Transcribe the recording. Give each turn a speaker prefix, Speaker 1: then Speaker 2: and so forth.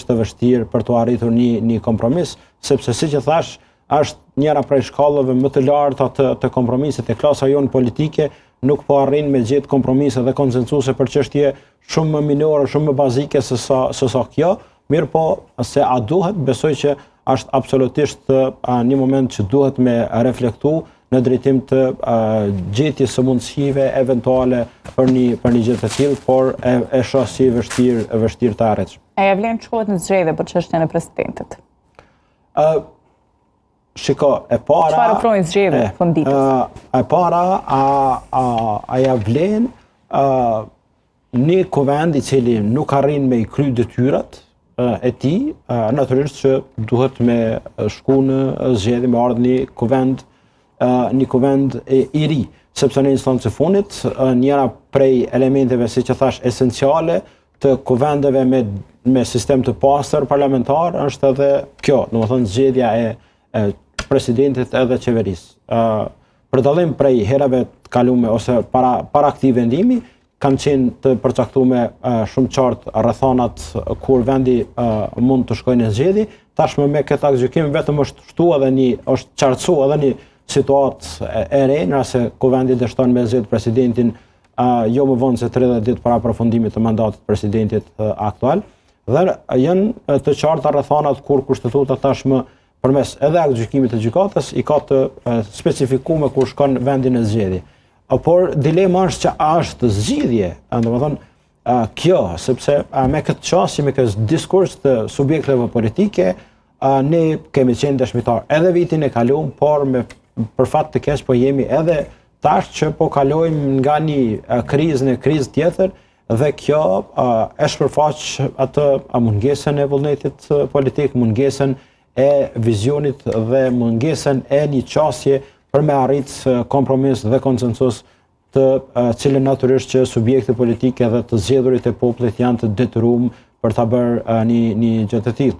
Speaker 1: absolutisht të vështirë për të arritur një një kompromis, sepse siç e thash, është njëra prej shkallëve më të larta të, të kompromisit e klasa jonë politike nuk po arrin me gjetë kompromise dhe konsensuse për çështje shumë më minore, shumë më bazike se sa, se sa kjo, mirëpo se a duhet, besoj që është absolutisht një moment që duhet me reflektu në drejtim të gjetjes së mundësive eventuale për një për një gjë të tillë, por e, e shoh si vështirë, e vështirë të
Speaker 2: arritshme. A ja vlen të shkohet në zgjedhje për çështjen e presidentit?
Speaker 1: Ë Shiko, e para
Speaker 2: Çfarë ofrojnë zgjedhjet fund ditës?
Speaker 1: E para a a a ja vlen ë një kuvend i cili nuk arrin me i kry detyrat e tij, natyrisht që duhet me shku në zgjedhje me ardhë një kuvend një kuvend i ri, sepse në instancë të fundit, njëra prej elementeve, siç e thash, esenciale të kuvendeve me, me sistem të pastër parlamentar është edhe kjo, domethënë zgjedhja e, e presidentit edhe qeverisë. Ë për dallim prej herave të kalume ose para para këtij vendimi kanë qenë të përcaktume shumë qartë rrethanat kur vendi mund të shkojë në zgjedhje. Tashmë me këtë aktgjykim vetëm është shtu edhe një është qartësu edhe një situatë e re, në rast se kuvendi dështon me zgjedh presidentin jo më vonë se 30 ditë para përfundimit të mandatit të presidentit aktual. Dhe janë të qarta rrethanat kur kushtetuta tashmë përmes edhe aktgjykimit të gjykatës i ka të specifikume kur shkon vendi në zgjedhje. Por dilema është që a është zgjidhje, domethënë kjo, sepse me këtë qasje, me këtë diskurs të subjekteve politike, ne kemi qenë dëshmitar edhe vitin e kalum, por me për fat të keq po jemi edhe tash që po kalojmë nga një krizë në krizë tjetër dhe kjo e shpërfaq atë mungesën e vullnetit politik, mungesën e vizionit dhe mungesën e një qasje për me arrit kompromis dhe konsensus të cilën natyrisht që subjekte politike dhe të zgjedhurit e popullit janë të detyruar për ta bërë një një gjë të tillë.